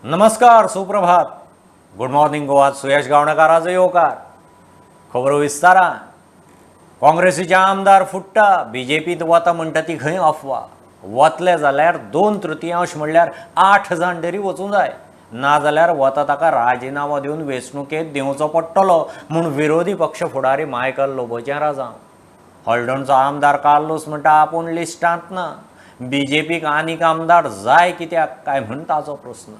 नमस्कार, सुप्रभात, good morning Goa. सुयश गावणेकाराचो येवकार. खबरो विस्तारान. काँग्रेसीचे आमदार फुट्टा, बीजेपींत वता म्हणटा ती खंय अफवा. वतले जाल्यार दोन तृतीयांश म्हणल्यार 8 जाण तरी वचूंक जाय, नाजाल्यार वता ताका राजिनामो दिवन वेंचणुकेंत देंवचो पडटलो म्हूण विरोधी पक्ष फुडारी मायकल लोबोचें राजांव. हळदणचो आमदार कार्लोस म्हणटा आपूण लिस्टांत ना. बीजेपीक आनीक आमदार जाय कित्याक काय म्हूण ताचो प्रस्न.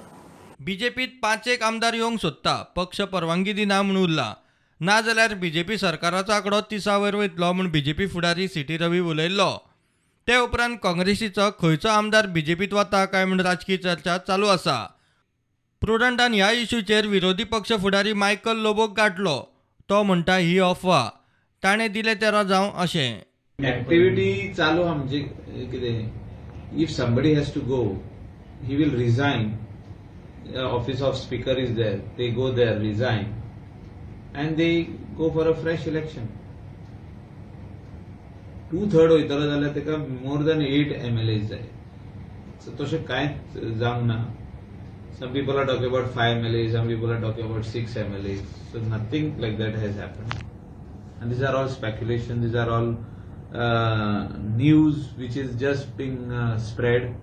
बीजेपीत 5-1 आमदार येवंक सोदता, पक्ष परवानगी दिना म्हूण उरला. नाजाल्यार बीजेपी सरकाराचो आंकडो 30 वयर वयतलो म्हूण बीजेपी फुडारी सी.टी. रवी उलयल्लो. ते उपरांत काँग्रेसीचो खंयचो आमदार बीजेपीत वता काय म्हूण राजकी चर्चा चालू आसा. प्रुडंटान ह्या इशूचेर विरोधी पक्ष फुडारी मायकल लोबोक गांठलो. तो म्हणटा ही अफवा, ताणें दिलें तें राजांव अशें. ऍक्टिव्हिटी चालू आहा. म्हणजे कितें, if somebody has to go, he will resign. Office of speaker is there, they go there, resign and they go for a fresh election. 2/3 वयतलो जाल्यार ताका मोर दॅन 8 एमएलए जाय. सो तशें कांयच जावंक ना. Some people are talking about 5 MLA, some people are talking about 6 MLA, so nothing like that has happen. And these are all speculation, these are all news which is just being spread,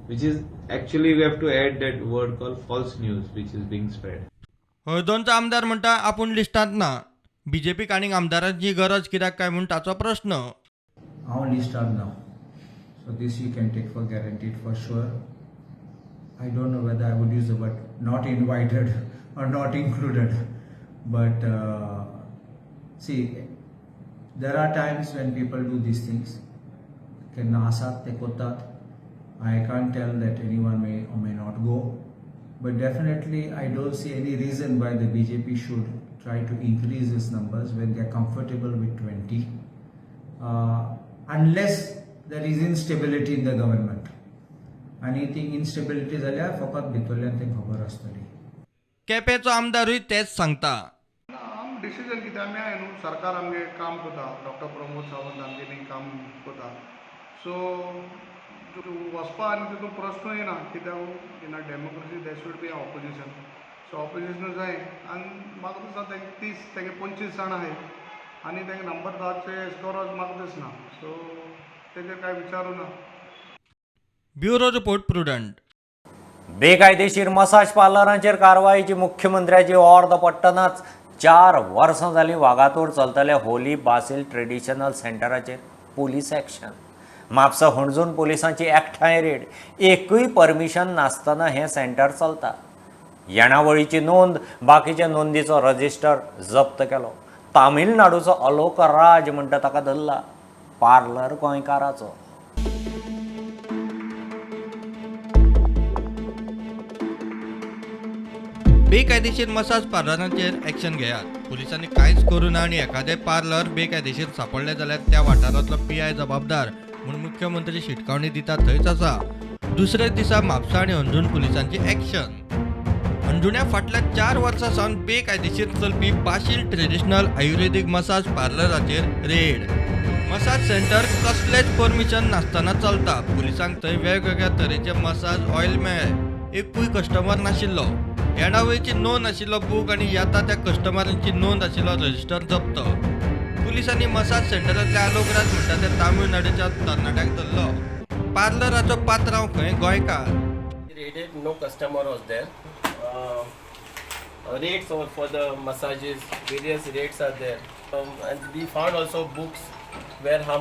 which is actually, we have to add that word called false news which is being spread. हळदोणचो आमदार म्हणटा आपूण लिस्टांत ना. बीजेपीक आनीक आमदारांची गरज कित्याक काय म्हूण ताचो प्रस्न. हांव लिस्टार ना, so this you can take for guaranteed for sure. I don't know whether I would use the word not invited or not included, but see, there are times when people do these things. केन्ना आसात ते करतात. I can't tell that anyone may or may not go, but definitely I don't see any reason why the BJP should try to increase its numbers when they are comfortable with 20, unless there is instability in the government. आनी ती instability जाल्यार फकत भितरल्यान तें खबर आसतली. केपेंचो आमदारूय तेंच सांगता. आम डिसिजन कितें, आमी आहाय न्हू, सरकार आमगे काम करता, डॉक्टर प्रमोद सावंत आमगेली काम करता. सो वचपा आनी तितून प्रस्न येना, कित्याक in a democracy there should be a opposition. So opposition जाय आनी म्हाका दिसता तेगे 30, तेगे 25 जाणां आहाय आनी तेंगे नंबर धाचे गरज म्हाका दिसना. सो तेजेर कांय विचारू ना. Bureau report, Prudent. बेकायदेशीर मसाज पार्लरांचेर कारवायेची मुख्यमंत्र्याची ऑर्द पडटनाच 4 वर्सां जालीं वागातोर चलतल्या होली बासील ट्रेडिशनल सेंटराचेर पुलीस एक्शन. म्हापसा हणजूण पुलिसांची एकठांय रेड. एकूय परमिशन नासतना हें सेंटर चलता. येणावळीची नोंद, बाकीच्या नोंदीचो रजिस्टर जप्त केलो. तामिळनाडूचो अलोक राज म्हणटा ताका धरला. पार्लर गोंयकाराचो. बेकायदेशीर मसाज पार्लरांचेर एक्शन घेयात. पुलिसांनी कांयच करूं ना आनी एखादें पार्लर बेकायदेशीर सांपडलें जाल्यार त्या वाठारांतलो पीआय जबाबदार म्हूण मुख्यमंत्री शिटकावणी दिता थंयच आसा, दुसऱ्याच दिसा म्हापसा आनी हणजूण पुलिसांची एक्शन. हणजुण्या फाटल्या 4 वर्सां सावन बेकायदेशीर चलपी बाशील ट्रेडिशनल आयुर्वेदीक मसाज पार्लराचेर रेड. मसाज सेंटर कसलेंच परमिशन नासतना चलता. पुलिसांक थंय वेगवेगळ्या तरेचे मसाज ऑयल मेळ्ळे. एकूय कस्टमर नाशिल्लो. येणावळीची नोंद आशिल्लो बूक आनी येता त्या कस्टमरांची नोंद आशिल्लो रजिस्टर जप्त. पुलिसांनी मसाज सेंटरांतल्या आलोक राज म्हणटा त्या तामिळनाडूच्या तरणाट्याक धरलो. पार्लराचो पात्रांव खंय गोंयकार. Raided, no customer was there. Rates for the massages, various rates are there. And we found also books where how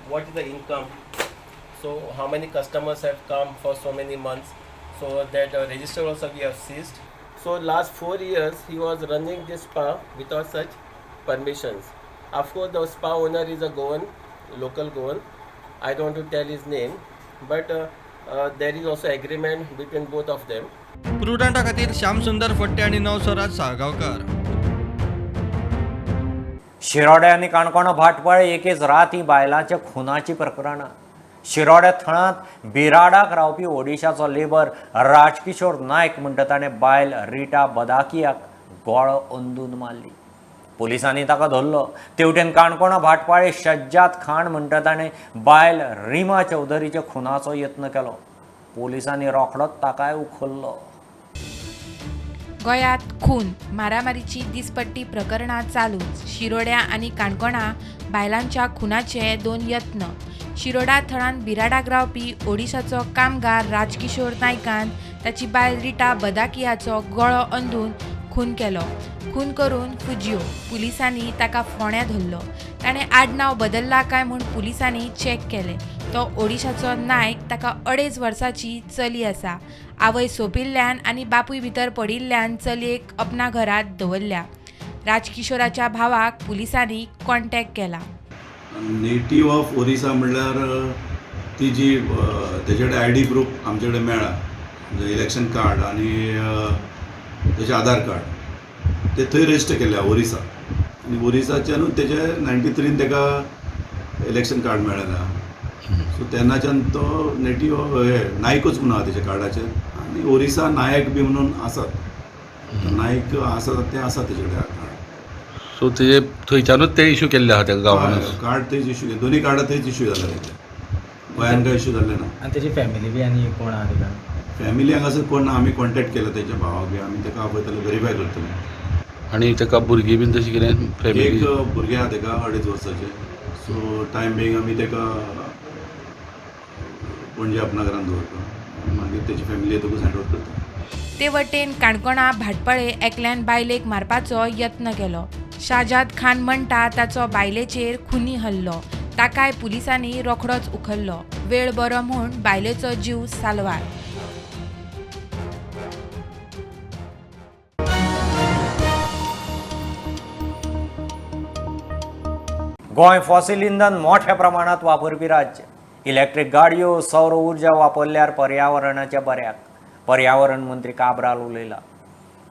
what is the income, so how many customers have come for so many months. So that register also we have seized. So last 4 years he was running this spa without such permissions. Of course, the spa owner is a Goan, local Goan. I don't want to tell his name, but there is also agreement between both of them. प्रुडंटा खातीर श्यामसुंदर फट्टे आनी नवस्वराज साळगांवकार. शिरोडे आनी काणकोण भाटपाळे एकेच राती बायलांच्या खुनाची प्रकरणां. शिरोड्या थळांत बिराडाक रावपी ओडिशाचो लेबर राजकिशोर नायक म्हणटा ताणें बायल रिटा बदाकियाक गोळो अंदून मारली. पुलिसांनी ताका धरलो. तेवटेन काणकोणा भाटपाळे शज्जाद खान म्हणटा ताणें बायल रिमा चौधरीच्या खुनाचो यत्न केलो. पुलिसांनी रोखडोच ताकाय उखल्लो. गोंयांत खून, मारामारीची दिसपट्टी प्रकरणां चालूच. शिरोड्या आनी काणकोणा बायलांच्या खुनाचे 2 यत्न. शिरोडा थळान बिराडाक रावपी ओडिशाचो कामगार राजकिशोर नायकान ताची बायल रिटा बदाकियाचो गळो अंदून खून केलो. खून करून फुजियो. पुलिसांनी ताका फोंड्या धरलो. ताणें आडनांव बदल्ला काय म्हूण पुलिसांनी चॅक केलें. तो ओडिशाचो नायक. ताका 2.5 वर्सांची चली आसा. आवय सोंपिल्ल्यान आनी बापूय भितर पडिल्ल्यान चलयेक अपना घरांत दवरल्या. राजकिशोराच्या भावाक पुलिसांनी कॉन्टॅक्ट केला. नेटीव ऑफ ओरिसा म्हणल्यार ती जी तेजे कडेन I D proof आमचे कडेन मेळ्ळा, म्हणजे इलेक्शन कार्ड आनी तेजें आधार कार्ड, ते थंय रजिस्टर केल्ले ओरिसा. आनी ओरिसाच्यानूच तेजे 93 तेका इलेक्शन कार्ड मेळ्ळें. सो तेन्नाच्यान तो नेटीव हे नायकूच म्हणून आहा तेच्या कार्डाचेर, आनी ओरिसा नायक बी म्हणून आसात, नायक आसा ते आसा तेजे कडेन कार्ड. सो तेजे थंयच्यानूच ते इशू केल्ले आहा तेका गांवानूच कार्ड थंयच इशू, दोनूय कार्डां थंयच इशू जाले तेजे, गोंयान काय इशू जाल्ले ना. आनी तेजी फॅमिली बी आनी कोण आहा तेका? फॅमिली हांगासर कोण ना. आमी कॉन्टेक्ट केला तेच्या भावाक बी, आमी तेका आपयतले, वेरीफाय करतले. आनी तेका भुरगीं बीन तशी कितें फॅमिली? एक भुरगें आहा तेका 2.5 वर्साचें. सो टायम बींग आमी तेका पणजे आपणा घरान दवरता, मागीर तेची फॅमिली येतकूच हँड ओवर करता. ते वटेन काणकोणा भाटपळे एकल्यान बायलेक मारपाचो यत्न केलो. शाजाद खान म्हणटा ताचो बायलेचेर खुनी हल्लो. ताकाय पुलिसांनी रोखडोच उखल्लो. वेळ बरो म्हूण बायलेचो जीव साल्वार. गोंय फॉसिल इंधन मोठ्या प्रमाणात वापरपी राज्य. इलेक्ट्रीक गाडयो, सौर ऊर्जा वापरल्यार पर्यावरणाच्या बऱ्याक. पर्यावरण मंत्री काब्राल उलयला.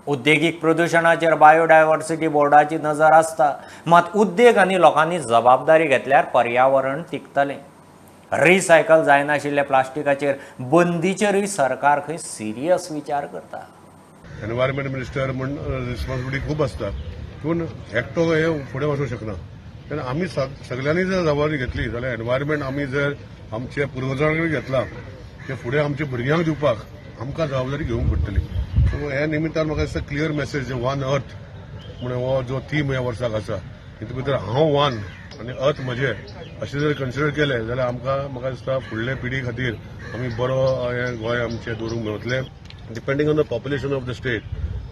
उद्देगीक प्रदुशणाचेर बायोडायव्हर्सिटी बोर्डाची नजर आसता, मात उद्देग आनी लोकांनी जबाबदारी घेतल्यार पर्यावरण तिगतलें. रिसायकल जायनाशिल्ल्या प्लास्टिकाचेर बंदीचेरूय सरकार खंय सिरियस विचार करता. एनवायरमेंट मिनिस्टर म्हूण रिस्पॉन्सिबिलिटी खूब आसता, पूण एकटो हे फुडें वचूंक शकना. तेन्ना आमी सगळ्यांनी जर जबाबदारी घेतली जाल्यार एनवायरमेंट आमी जर आमच्या पुर्वजां कडेन घेतला ते फुडें आमच्या भुरग्यांक दिवपाक आमकां जबाबदारी घेवंक पडटली. सो ह्या निमित्तान म्हाका दिसता क्लियर मेसेज, वन अर्थ म्हण हो जो थीम ह्या वर्साक आसा तितूंत भितर हांव वन आनी अर्थ म्हजें अशें जर कन्सिडर केलें जाल्यार आमकां म्हाका दिसता फुडले पिढी खातीर आमी बरो हें गोंय आमचें दवरूंक मेळटलें. Depending on the population of the state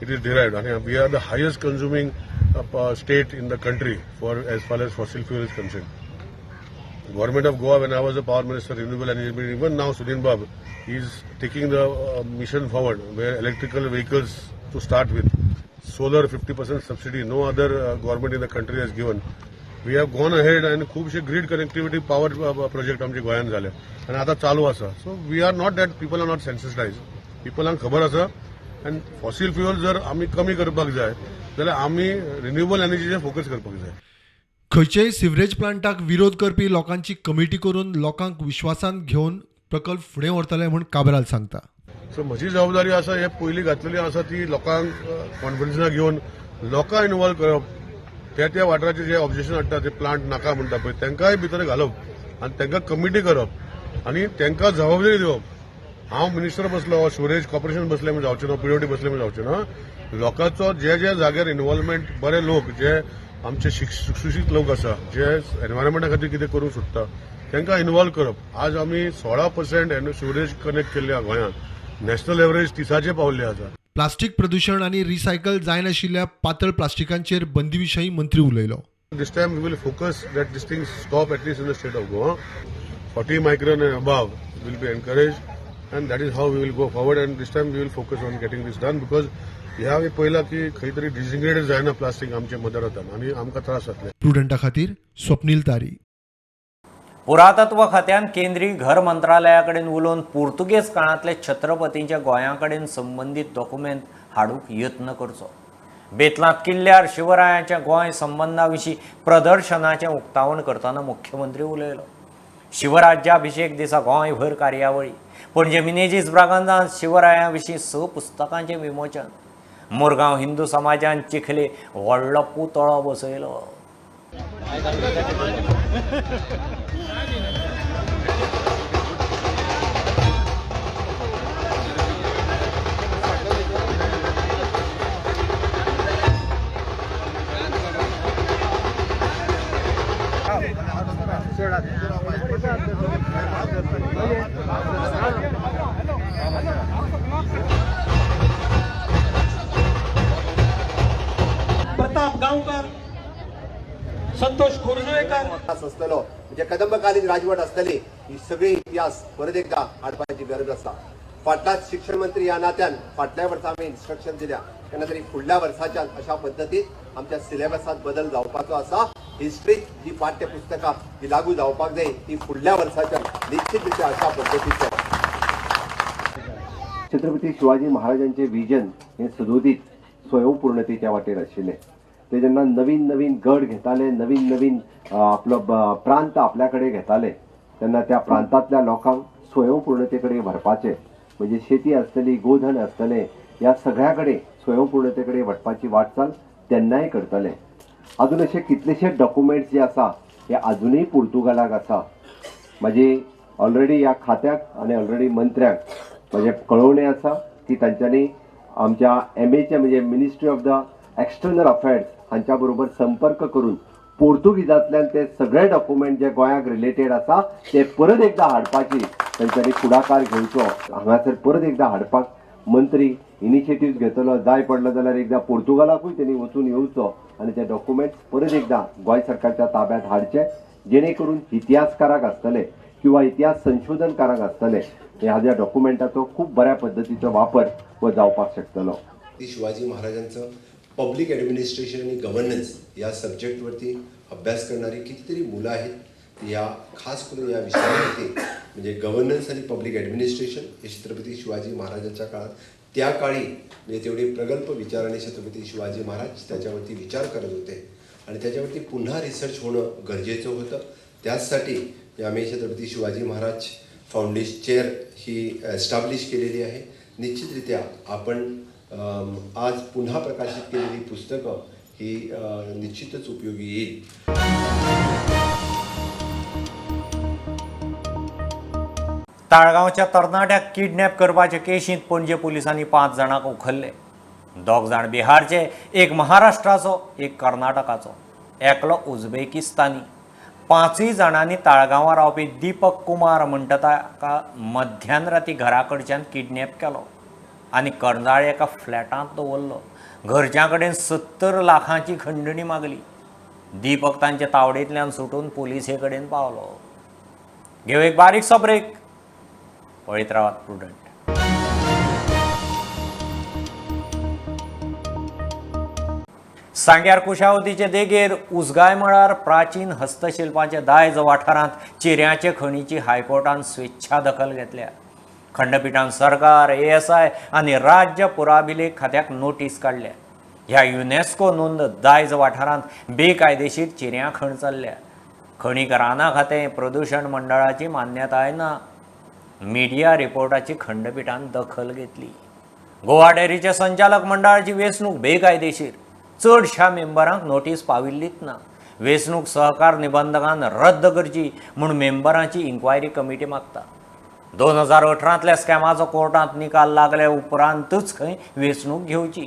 it is derived, आनी we are the highest consuming state in the country for as far as fossil fuel is concerned. Government of Goa, when I was a power minister, renewable energy, even now Sudin Bab is taking the mission forward where electrical vehicles to start with, solar 50% subsidy, no other government in the country has given. We have gone ahead and खूबशे grid connectivity power project आमचे गोंयांत जाले आनी आतां चालू आसा. So we are not that people are not sensitized. Peopleांक खबर आसा आनी फॉसिल फ्युअल जर आमी कमी करपाक जाय जाल्यार आमी रिन्युएबल एनर्जीचेर फोकस करपाक जाय. खंयचेय सिवरेज प्लांटाक विरोध करपी लोकांची कमिटी करून लोकांक विश्वासांत घेवन प्रकल्प फुडें व्हरतले म्हूण काब्राल सांगता. सो म्हजी जबाबदारी आसा हे पयलीं घातलेली आसा ती लोकांक कॉन्फिडन्साक घेवन लोकांक इनवॉल्व करप, त्या त्या वाठाराचे जे ऑब्जेक्शन हाडटा ते प्लांट नाका म्हणटा पळय तांकांय भितर घालप आनी तांकां कमिटी करप आनी तांकां जबाबदारी दिवप. हांव मिनिस्टर बसलो, सिवरेज कॉर्पोरेशन बसलें म्हूण जावचें ना, पीडब्ल्यूडी बसलें म्हूण जावचें ना. लोकांचो जे जे जाग्यार इनवॉल्वमेंट, बरे लोक जे आमचे सुशिक्षीत लोक आसा जे एनवायरमेंटा खातीर कितें करूंक सोदता तांकां इनवॉल्व करप. आज आमी 16% सिवरेज कनेक्ट केल्ले आहा गोंयांत, नॅशनल एवरेज 30 पावल्ले आसा. प्लास्टीक प्रदूशण आनी रिसायकल जायनाशिल्ल्या पातळ प्लास्टिकांचेर बंदी विशीं मंत्री उलयलो. This time we will focus that this thing stop at least in the state of Goa. 40 micron and above will be encourage and that is how we will go forward, and this time we will focus on getting this done because ह्या आमी पळयलां की खंय तरी डिजिग्रेडेड जायना plastic आमच्या मदरांत आनी आमकां त्रास जातले. प्रुडंटा खातीर स्वप्नील तारी. पुरातत्व खात्यान केंद्रीय घर मंत्रालया कडेन उलोवन पुर्तुगेज काळांतले छत्रपतींच्या गोंया कडेन संबंदीत डॉक्युमेंट हाडूंक यत्न करचो. बेतलांत किल्ल्यार शिवरायांच्या गोंय संबंदा विशीं प्रदर्शनाचें उक्तावण करतना मुख्यमंत्री उलयलो. शिवराज्याभिषेक दिसा गोंयभर कार्यावळी. पणजे मिनेजीस ब्रागांझांत शिवरायां विशीं 6 पुस्तकांचें विमोचन. मुरगांव हिंदू समाजान चिखले व्हडलो पुतळो बसयलो. प्रताप गांवकर, संतोष खोर्जुवेकर आसतलो म्हणजे कदंबकालीन राजवट आसतली ही सगळी इतिहास परत एकदा हाडपाची गरज आसा. फाटल्या शिक्षण मंत्री ह्या नात्यान फाटल्या वर्सा आमी इन्स्ट्रक्शन दिल्या, केन्ना तरी फुडल्या वर्साच्यान अशा पद्दतीन आमच्या सिलेबसांत बदल जावपाचो आसा. हिस्ट्री जी पाठ्यपुस्तकां जी लागू जावपाक जाय ती फुडल्या वर्साच्यान निश्चित रित्या अशा पद्दतीचो. छत्रपती शिवाजी महाराजांचे विजन हे सदोदीत स्वयंपूर्णतेच्या वाटेर आशिल्लें. ते जेन्ना नवीन नवीन गड घेताले, नवीन नवीन आपलो प्रांत आपल्या कडेन घेताले तेन्ना त्या प्रांतांतल्या लोकांक स्वयंपूर्णते कडेन व्हरपाचें, म्हणजे शेती आसतली, गोधन आसतलें, ह्या सगळ्या कडेन स्वयंपूर्णते कडेन व्हरपाची वाटचाल तेन्नाय करतले. अजून अशे कितलेशे डॉक्युमेंट्स जे आसा हे अजुनूय पुर्तुगालाक आसा. म्हाजी ऑलरेडी ह्या खात्याक आनी ऑलरेडी मंत्र्यांक म्हजें कळोवणें आसा की तांच्यांनी आमच्या एमएच्या म्हणजे ministry of the external affairs हांच्या बरोबर संपर्क करून पोर्तुगीजांतल्यान ते सगळे डॉक्युमेंट जे गोंयाक रिलेटेड आसा ते परत एकदा हाडपाची तांच्यांनी फुडाकार घेवचो. हांगासर परत एकदा हाडपाक मंत्री इनिशिएटीव घेतलो, जाय पडलो जाल्यार एकदा पोर्तुगालाकूय तेणी वचून येवचो आनी ते डॉक्युमेंट्स परत एकदा गोंय सरकारच्या ताब्यात हाडचे, जेणे करून इतिहासकाराक आसतले किंवा इतिहास संशोधनकारांक आसतले ह्या ज्या डॉक्युमेंटाचो खूब बऱ्या पद्दतीचो वापर हो जावपाक शकतलो. शिवाजी महाराजांचं पब्लिक ॲडमिनिस्ट्रेशन आणि गव्हर्नन्स या सब्जेक्टवरती अभ्यास करणारी कितीतरी मुलं आहेत. या खास करून या विषयावरती म्हणजे गव्हर्नन्स आणि पब्लिक ॲडमिनिस्ट्रेशन हे छत्रपती शिवाजी महाराजांच्या काळात त्या काळी म्हणजे तेवढे प्रगल्भ विचाराने छत्रपती शिवाजी महाराज त्याच्यावरती विचार करत होते आणि त्याच्यावरती पुन्हा रिसर्च होणं गरजेचं होतं. त्याचसाठी आम्ही छत्रपती शिवाजी महाराज फाउंडेशन चेअर ही एस्टॅब्लिश केलेली आहे. निश्चितरित्या आपण आज पुन्हा प्रकाशित केलेली पुस्तकं ही निश्चितच उपयोगी येईल. ताळगांवच्या तरणाट्याक किडनॅप करपाचे केशींत पणजे पुलिसांनी 5 जाणांक उखल्ले. 2 जाण बिहारचे, एक महाराष्ट्राचो, एक कर्नाटकाचो, एकलो उझबेकिस्तानी. 5 जाणांनी ताळगांवां रावपी दीपक कुमार म्हणटा ताका मध्यान राती घरा कडच्यान किडनॅप केलो आनी करंजाळे एका फ्लॅटांत दवरलो. घरच्यां कडेन 70 लाखांची खंडणी मागली. दीपक तांचे तावडेंतल्यान सुटून पुलिसे कडेन पावलो. घेव एक बारीकसो ब्रेक, पळयत रावात प्रुडंट. सांग्यार कुशावतीचे देगेर उजगाय मळार प्राचीन हस्तशिल्पाचे दायज वाठारांत चिऱ्याचे खणीची हायकोर्टान स्वेच्छा दखल घेतल्या. खंडपीठान सरकार, एएसआय आनी राज्य पुराभिलेख खात्याक नोटीस काडल्या. ह्या युनेस्को नोंद दायज वाठारांत बेकायदेशीर चिऱ्यां खण चल्ल्या. खणीक रानां खातें, प्रदूशण मंडळाची मान्यताय ना. मिडिया रिपोर्टाची खंडपीठान दखल घेतली. गोवा डेअरीच्या संचालक मंडळाची वेंचणूक बेकायदेशीर, चडशा मेंबरांक नोटीस पाविल्लीच ना. वेंचणूक सहकार निबंधकान रद्द करची म्हूण मेंबरांची इन्क्वायरी कमिटी मागता. 2018तल्या स्कॅमाचो कोर्टांत निकाल लागले उपरांतच खंय वेंचणूक घेवची.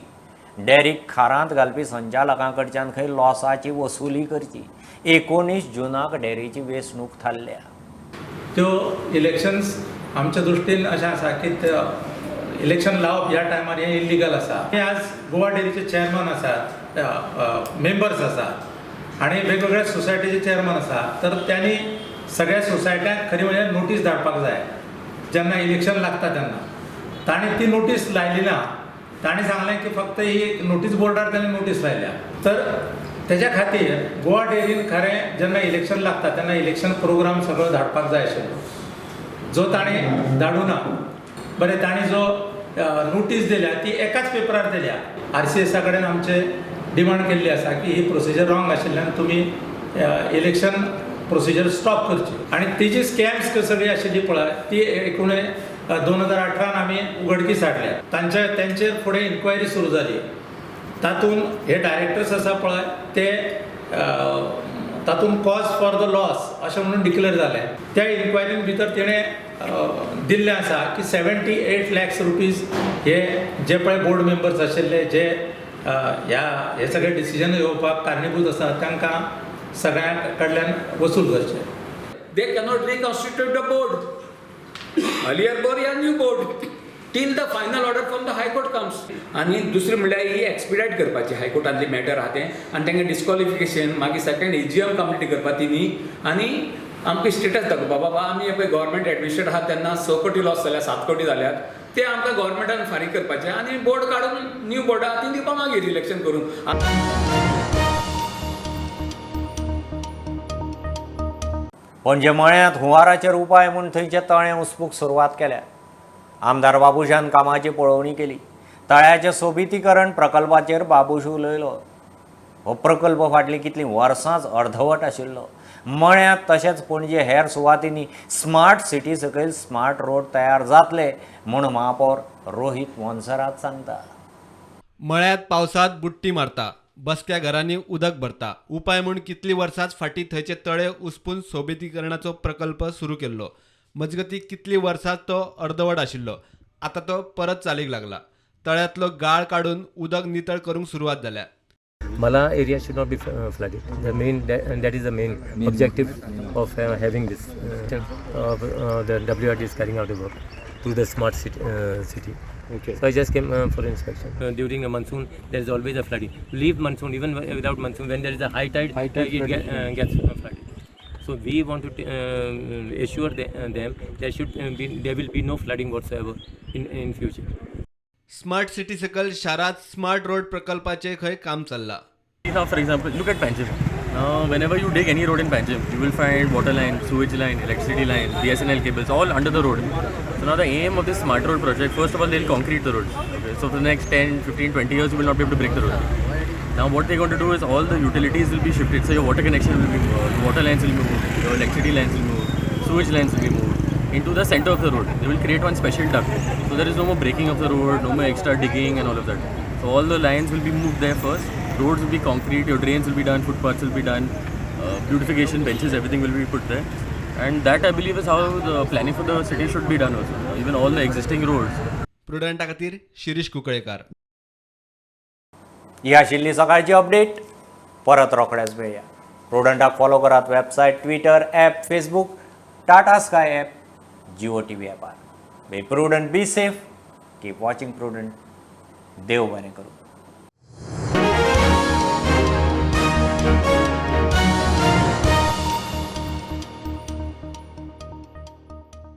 डेअरीक खारांत घालपी संचालकां कडच्यान खंय लॉसाची वसुली करची. 19 जूनाक डेअरीची वेंचणूक थारल्या. त्यो इलेक्शन्स आमच्या दृश्टीन अशें आसा की इलेक्शन लावप ह्या टायमार हें इल्लिगल आसा. हे आज गोवा डेअरीचे चेअरमन आसात, मेंबर्स आसात आनी वेगवेगळ्या सोसायटीचे चेअरमन आसा, तर त्यांनी सगळ्या सोसायट्यांक खरी म्हणजे नोटीस धाडपाक जाय जेन्ना इलेक्शन लागता तेन्ना. ताणें ती नोटीस लायली ना. ताणें सांगलें की फक्त ही एक नोटीस बोर्डार ताणें नोटीस लायल्या. तर तेज्या खातीर गोवा डेअरीन खरें जेन्ना इलेक्शन लागता तेन्ना इलेक्शन प्रोग्राम सगळो धाडपाक जाय आशिल्लो, जो ताणें धाडूं ना. बरें, ताणें जो नोटीस दिल्या ती एकाच पेपरार दिल्या. आरसीएसा कडेन आमचे डिमांड केल्ली आसा की ही प्रोसिजर रॉंग आशिल्ल्यान तुमी इलेक्शन प्रोसिजर स्टॉप करची. आनी तेजी स्कॅम्स सगळी आशिल्ली पळय ती एकूण 2018 आमी उघडकीस हाडल्या. तांचेर फुडें इन्क्वायरी सुरू जाली. तातूंत हे डायरेक्टर्स आसा पळय ते तातूंत कॉज फॉर the loss अशें म्हणून डिक्लेअर जालें. त्या इन्क्वायरीन भितर तेणें दिल्लें आसा की 78 लॅक्स रुपीज हे जे पळय बोर्ड मेंबर्स आशिल्ले जे ह्या हे सगळे डिसिजन घेवपाक कारणीभूत आसा तांकां सगळ्यां कडल्यान वसूल करचे. They cannot reconstitute the board. Earlier board or new board. Till the final order from the High Court comes. आनी दुसरें म्हणल्यार ही एक्सपिडायट करपाची हायकोर्टांतली मॅटर आहा तें, आनी तांकां डिस्क्वॉलिफिकेशन, मागीर सेकंड एजीएम कंप्लीट करपा तिनी, आनी आमकां स्टेटस दाखोवपा बाबा आमी पळय गव्हर्मेंट एडमिनिस्ट्रेटर आहा तेन्ना 6 कोटी लॉस जाल्या, 7 कोटी जाल्यात, ते आमकां गव्हर्मेंटान फारीक करपाचे आनी बोर्ड काडून न्यू बोर्ड आहा ती दिवपा मागीर इलेक्शन करून. पणजे मळ्यांत हुंवाराचेर उपाय म्हूण थंयचे तळें उसपूंक सुरवात केल्या. आमदार बाबूशान कामाची पळोवणी केली. तळ्याचें सोबितीकरण प्रकल्पाचेर बाबूश उलयलो. हो प्रकल्प फाटलीं कितलीं वर्सांच अर्धवट आशिल्लो. मळ्यांत तशेंच पणजे हेर सुवातींनी स्मार्ट सिटी सकयल स्मार्ट रोड तयार जातले म्हूण महापौर रोहित मोन्सेरात सांगता. मळ्यांत पावसांत बुडटी मारता, बसक्या घरांनी उदक भरता. उपाय म्हूण कितलीं वर्सांच फाटीं थंयचे तळे उसपून सोबितीकरणाचो प्रकल्प सुरू केल्लो. मजगती कितलीं वर्सां तो अर्दवट आशिल्लो, आतां तो परत चालीक लागला. तळ्यांतलो गाळ काडून उदक नितळ करूंक सुरवात जाल्या. Mala area should not be flooded. The main that is the main objective of having this. The WRD is carrying out the work through the smart city. Okay. So I just came for inspection. During the monsoon, there is always a flooding. Leave monsoon, even without monsoon, when there is a high tide, it gets flooded. So we want to assure them there should be, there will be no flooding whatsoever in future. Smart city सकल शारात smart road प्रकल्पाचे खंय काम चल्ला. Now, for example, look at Panjim. Now, whenever you dig any road in Panjim, you will find water line, sewage line, electricity line, BSNL cables, all under the road. So now the aim of this smart road project, first of all, they'll concrete the roads. Okay, so for the next 10, 15, 20 years, you will not be able to break the road. Now what they're going to do is all the utilities will be shifted. So your water connection will be moved, water lines will be moved, your electricity lines will move, sewage lines will be moved into the center of the road. They will create one special duct. So there is no more breaking of the road, no more extra digging and all of that. So all the lines will be moved there first. Roads will be concrete, your drains will be done, footpaths will be done, beautification, benches, everything will be put there. And that I believe is how the planning for the city should be done also. Even all the existing roads. प्रुडंटा खातीर शिरीष कुंकळेकार. ही आशिल्ली सकाळची update. परत रोखडेच मेळया. प्रुडंटाक follow करात website, Twitter, app, Facebook, Tata Sky app, Jio TV ॲपार. Be prudent, be safe, keep watching Prudent. देव बरें करूं.